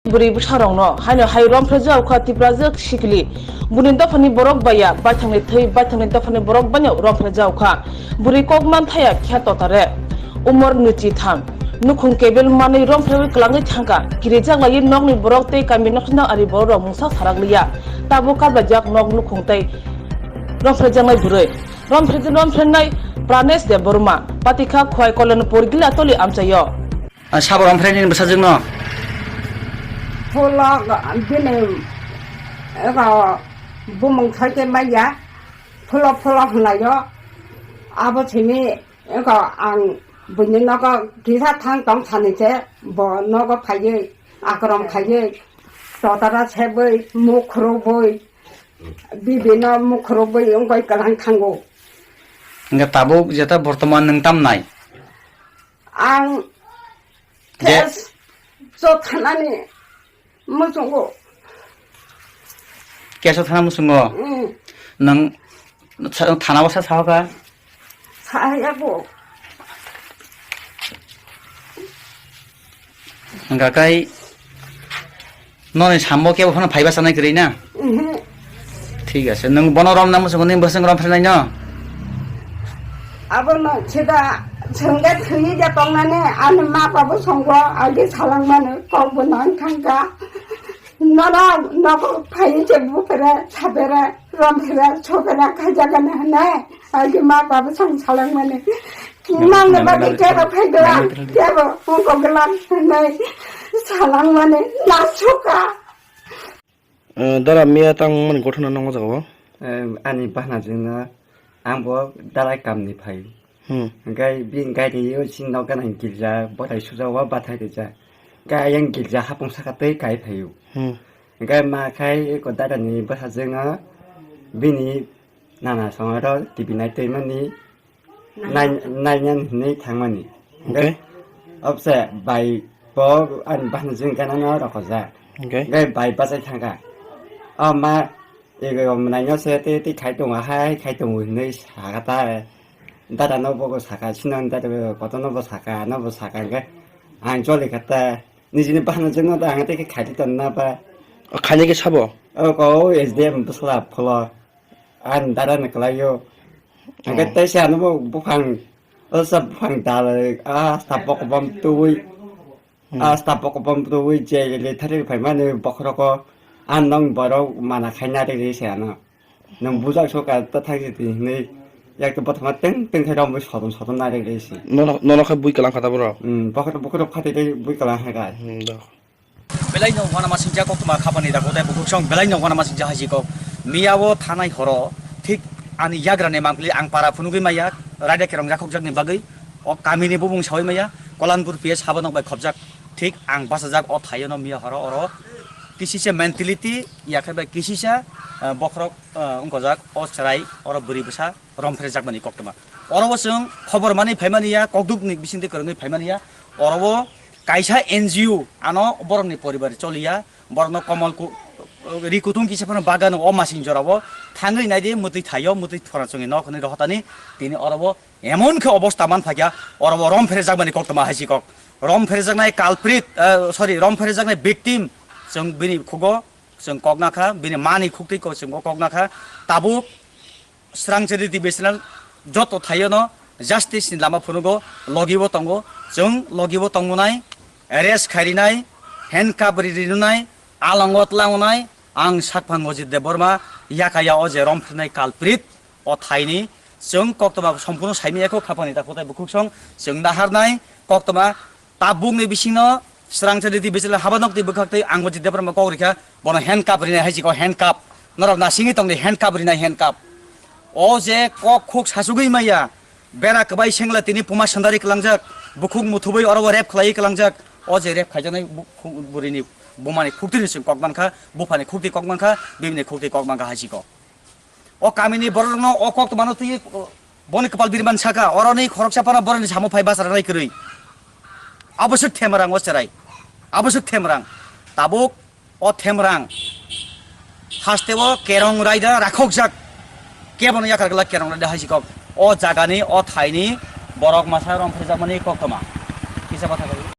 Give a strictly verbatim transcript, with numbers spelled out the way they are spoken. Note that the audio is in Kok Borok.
Bwrwi bwsarokno haino hai romphrejaokha Tiprajwk sikli. Buni dophani borok baiya baithangni thwi, baithangni dophani borok baino romphrejaokha. Bwrwi kok manthaya khe totare. Umor nwichi thang. Nukhung kebel manwi romphrewi kwlangwi thangkha. Kirijak laiwi nokni borok tei kami nokni ari bororok mungsa sarakliya. Tabuk kablajak nok nukhung tei romphrejaknai bwrwi. Romphre-, romphrenai Pranesh Debbarma. Patikha Khwai Kolonpur Gilatoli amchaio. Ah, sabo romphrenai bwsajwkno? Phulo bini ego bumung thai khe maya, phulo phulo hwnlaio. Abo simi ego ang buini nogo kisa thang tong sani se bo nogo phaiwi akrom khaiwi totara sebwi muk khurubwi bibino muk khurubwi wngwi kwlang thango. Hwnkhe tabuk jeta bortoman nwng tamnai? Ang je- tes cho thanani muchungo. Keso thana muchungo? Mm. Nwng sa-, thana bwsa sahoka? Sayago. Hwnkha kai noni sambo kebo phano phaiba sanai kwrwi na? Mhm. Thik ase, nwng bono romna muchungo nini bwswng romphrenai no? Abono sida chwngde thwi de tongnani ani ma babo songbo agi salangmani kokbo nang thangkha. Nono nogo phai se buphere, saphere, romhere, sophere khaijagani hwnwi agi ma babo song salangmani. Nangni bagwi kebo phai gwlang, kebo wngkok gwlang hwnwi salangmani nasukha. Eh, dara miya tangmani gothona nongo jaga o? Eh, ani bahna jwngno ang bo dalai kamni phai. Hmm. Hwnkhe bini gari o chini nok gana girja bwtai suja o bathai rijak. Hwnkhe ayang girja hapung saka tei kai phaio. Hmm. Hwnkhe ma khai eko dada ni bwsajwk no bini nana songaro T V nai twi mani nai, nai nani hinwi thangmani. Hwnkhe? Obse bai bo ani bahna jwng gana no rokojak. Hwnkhe? Hwnkhe bai bachai thangkha. O ma Ego mwnai no se tei tei khai tongo hai khai tongo hinwi saka ta. Dada no bo saka sinang dada koto no bo saka no bo saka hwnkhe ang choli kha ta. Nijini bahna jwngno da ang tei khai tong na ba. O khaina khe sabo? O ko S D M bwsla phulo. Ang dada no kwlaio. Hwnkhe tei se ano bo buphang o sa buphang dal a sa bok bom twi. Hmm. Asta pokopom twi je le thari phaimani bokhoroko, "Ang nong borok mana khaina riri se ano. Nong bujak soka ta thang si," hinwi yak to bothoma teng teng khai romwi sodom sodom nai riri se. Nono, nono khai bui kalang khata borok? Hmm, bokhorok, bokhorok khati tei bui kalang hai kai. Hmm, do. Belai no wana masingcha koktwma khapani da kotai bukhuk song belai no wana masingcha haji kok. Miya o thanai horo thik ani yagra ni mangpili ang para phunugwi maya raida kerong jakhok jakni bagwi o kamini bubung sawi maya Kolanpur P S haba nok bai khobjak. Thik ang bachajak o thaio no miya horo oro kisisa mentality, yakhai bai kisisa, eh, bokhorok, eh, wngkojak o chwrai oro bwrwi bwsa romphrejakmani koktwma. Oro bo chwng khobor manwi phaimani ya, kokduk ni bisingtwi kwrwngwi phaimani ya. Oro bo kaisa N G O ano borokni poribar choliya, borokno komol ku-, ri kutung kisa phano bagano o masing jorao thangwi naidi, mwtwi thaio, mwtwi thora chwngwi nok hwnwi rohortani tini oro bo emon khe obosta man phaikha, oro bo romphrejakmani koktwma hai si kok. Romphrejaknai culprit, eh, sorry, romphrejaknai victim chwng bini khugo chwng kok nakha, bini mani khuktwi ko chwng kok nakha. Tabuk Srangchari Divisional joto thaio no justice ni lama phunugo, logi bo tongo, chwng logi bo tongnai, arrest khai rinai, handcuff ri rinai, alongo tlangnai, ang sakphang Ajit Debbarma, yakaya o je romphrenai culprit, o thaini chwng koktwma sompurno saimaya kho khapani ta kotai bukhuk song chwng naharnai koktwma tabukni bisingno Srangchari Divisional haba nok twi bwkhak twi ang Ajit Debbarma kok rikha, bono handcuff rinai hai si ko handcuff, norok nasingwi tongdi handcuff rinai handcuff. O je kok khuk sasugwi maya, bera kwbai sengla tini puma sandari kwlangjak, bukhuk muthubwi oro o rape khlaiwi kwlangjak, o je rape khaijaknai bu-, khu-, burini bumani khuktwini chwng kok mankha, buphani khuktwi kok mankha, bibini khuktwi kok mankha hai si ko. O kamini borokno o koktwmano twi boni kwpal birman saka, oroni khoroksa phano boroni samo phai bachara nai kwrwi. Abo swk themrang o chwrai. Abo swk themrang. Tabuk o themrang hasteo kerong raida rakhokjak. Kebono yakar glak kerong raida hai si kok. O jagani, o thaini borok masa romphrejakmani koktwma. Kisa bwtha kok.